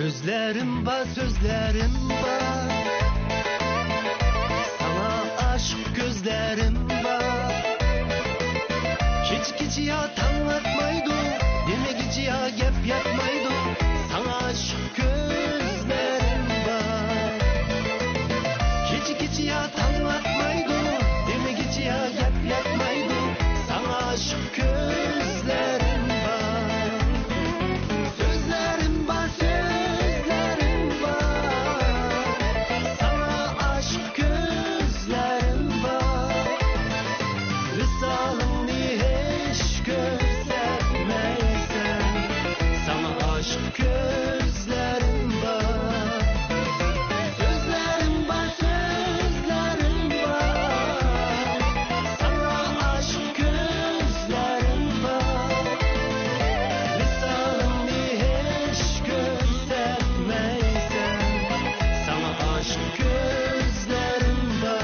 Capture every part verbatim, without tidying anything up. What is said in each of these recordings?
سۆزلىرىم بار، سۆزلىرىم بار، ساڭا ئاشىق كۆزلىرىم بار. كېچە-كېچە يا تاڭ ئاتمايدۇ، دېمىگىچە يا گەپ ياتمايدۇ، ساڭا ئاشىق كۆزلىرىم بار. كېچە-كېچە يا تاڭ ئاتمايدۇ، دېمىگىچە يا گەپ ياتمايدۇ، ساڭا ئاشىق كۆزلىرىم بار. سۆزلىرىم بار، سۆزلىرىم بار، ساڭا ئاشىق كۆزلىرىم بار. ۋىسالىڭنى ھېچ كۆرسەتمەيسەن، ساڭا ئاشىق كۆزلىرىم بار. سۆزلىرىم بار، سۆزلىرىم بار، ساڭا ئاشىق كۆزلىرىم بار. ۋىسالىڭنى ھېچ كۆرسەتمەيسەن، ساڭا ئاشىق كۆزلىرىم بار.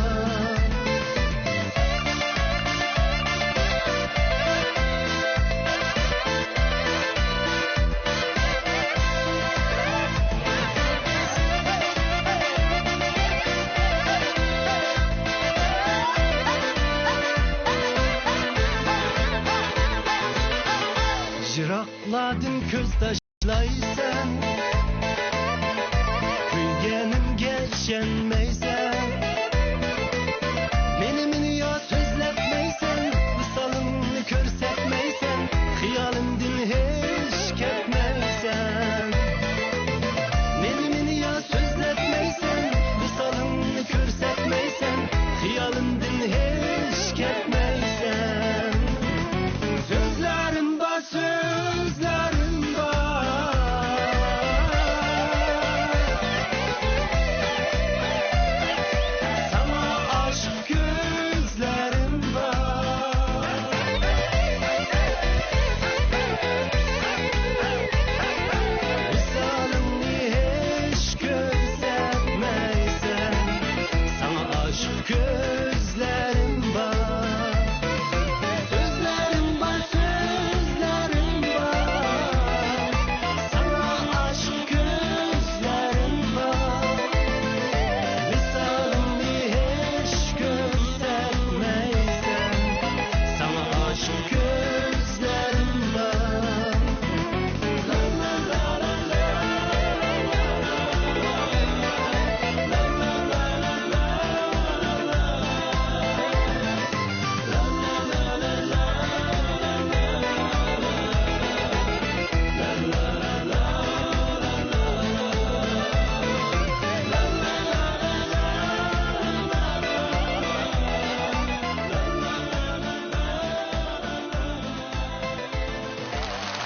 يىراقلاردىن كۆز تاشلايسەن، كۆيگىنىمگە ئىشەن